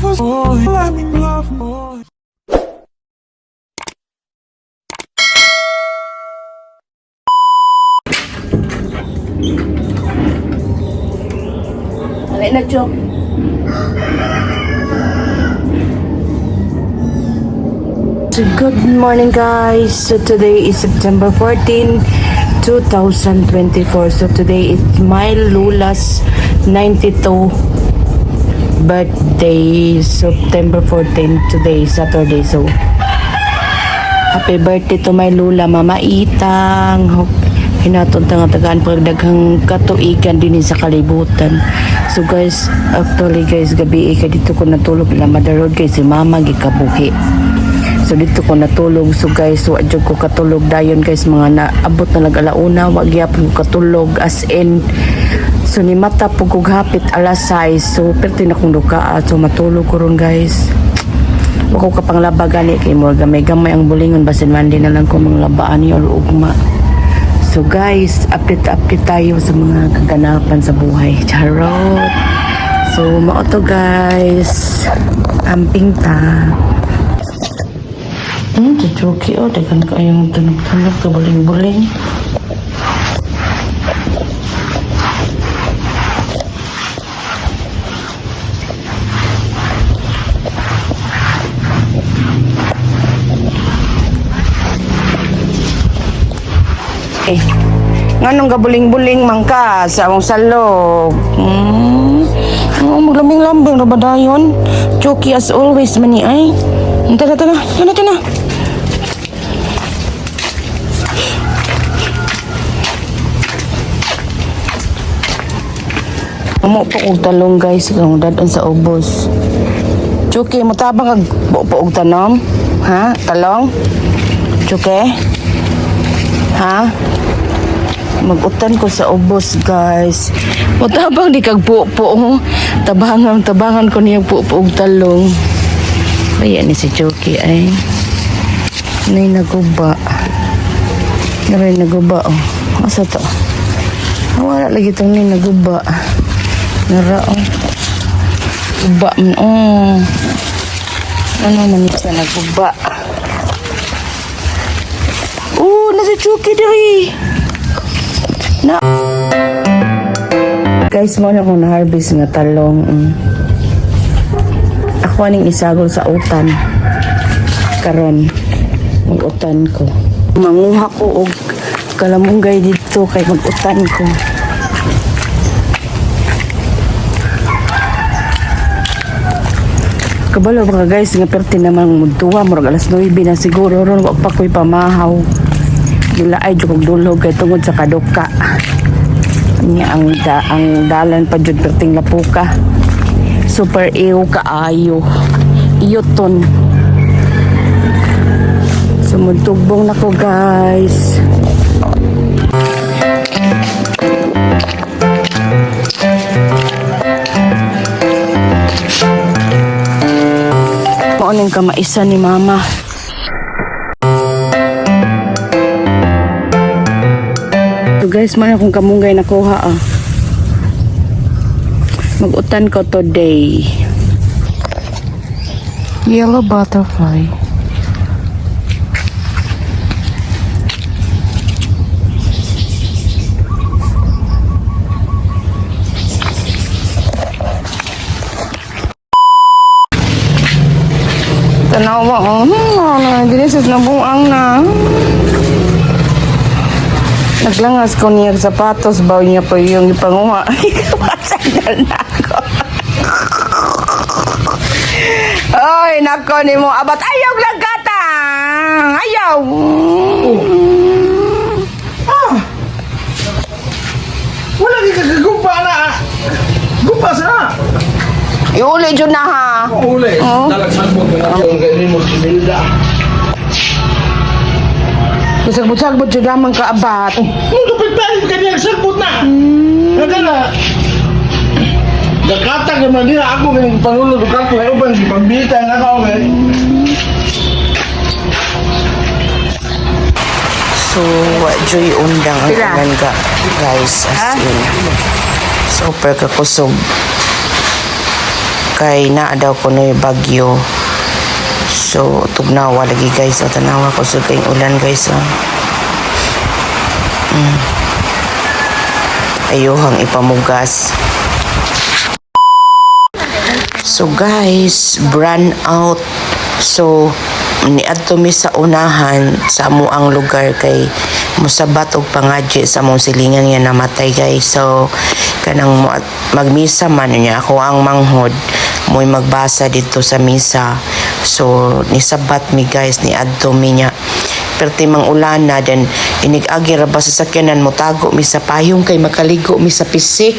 Let me love more. Alay na, Chok. So, good morning, guys. So today is September 14, 2024. So today is my Lula's 92 birthday. September 14 today, Saturday. So happy birthday to my Lula, Mama Itang. Hope hinaton ta nga tagaan pagdaghang katuigan din sa kalibutan. So guys, actually guys, gabi eh, kay dito ko natulog la Mother Road kay si Mama gikabuhi. So dito ko natulog. So guys, wa jud ko katulog dayon guys, mga naabot na lag alauna, wa gyapon ko katulog as in. So ni mata pug kog hapit alas 6. So perti na kong duka. So matulog ko ron, guys. Wa ko kapanglaba gani kay murag gamay-gamay ang bulingon, basin Monday na lang ko manglabaan ni or ugma. So guys, update update tayo sa mga kaganapan sa buhay. Charot. So mao to, guys. Amping ta. Chuchuki oh, daghan kaayong tunog-tunog ka buling-buling. Eh, nganong gabuling-buling man ka sa among salog? Oh, maglambing-lambing ra ba dayon? Chucky as always man ni ay. Tara, tara, tara, tara. Amo po og talong, guys, kung dadon sa ubos. Chucky, mutabang kag po og tanom? Ha? Talong? Chucky? Ha? Magutan ko sa ubos, guys. Mutabang di kag po. Oh. Tabangan, tabangan ko niya po og talong. Ayan ni si Chucky ay. Nay naguba. Naray naguba oh. Asa to? Wala lagi itong nay naguba. Nara oh. Guba man oh. Ano man siya naguba? Oh, nasa Chucky diri. Na. Guys, mo na akong na-harvest nga talong. Ako aning isagol sa utan. Karon mag-utan ko. Manguha ko og kalamunggay dito kay mag-utan ko. Kabalo ba ka, guys, nga perti naman mudtuwa, murag alas 9 na siguro ron, wa pa ko'y pamahaw. Gilaay jud kog dulhog kay tungod sa kaduka. Nya ang dalan pa jud perting lapuka. Super iw kaayo. Iyoton. Sumugtugbong na ko, guys. Mao ning kamaisa ni Mama. So guys, man akong kamunggay nakuha ah. Mag-utan ko today. Yellow butterfly. Tanawa oh. Ano, dili sa nabuang na. Naglangas ko niya sapatos, baw niya pa yung ipanguha. Sandal na ako. Ay, nako ni mo. Abat, ayaw lang katang! Ayaw! Ah! Wala di kagagumpa na. Gumpa sa na. Iuli dyan na ha. Uli. Oo. Dalagsagbot na natin kay mo si Milda. Busagbot-sagbot dyan lamang ka, abat. Nung kapit-palit ka niya, sagbot na. Nagka na. Nakatag naman nila ako kay Pangulo Duterte kay uban si pambita na ako kay. So, joy undang ang ulan ka, guys. As in, super kakusog. Kay naa daw kuno'y bagyo. So tugnawa lagi, guys. O, tanawa ko sa kayong ulan, guys. Oh. Ayuhang ipamugas. So guys, brownout. So niadto mi sa unahan sa amoang lugar kay mosabat og pangadyi sa among silingan nga namatay, guys. So kanang magmisa man niya ako ang manghod mo'y magbasa dito sa misa. So nisabat mi, guys, niadto mi niya. Perti mang ulana, then inig-agi ra ba sa sakyanan, mo tago mi sa payong kay makaligo mi sa pisik.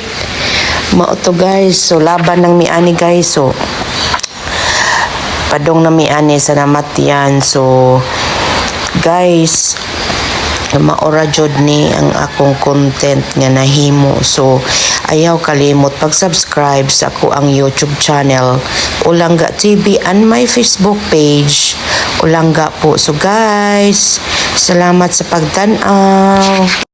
Mao to, guys. So laban nang mi ani, guys. So padong na mi ani sa namatyan. So guys, maora jud ni ang akong content nga nahimo. So ayaw kalimot pag-subscribe sa ako ang YouTube channel, Ulangga TV, and my Facebook page, Ulangga po. So guys, salamat sa pagtan-aw.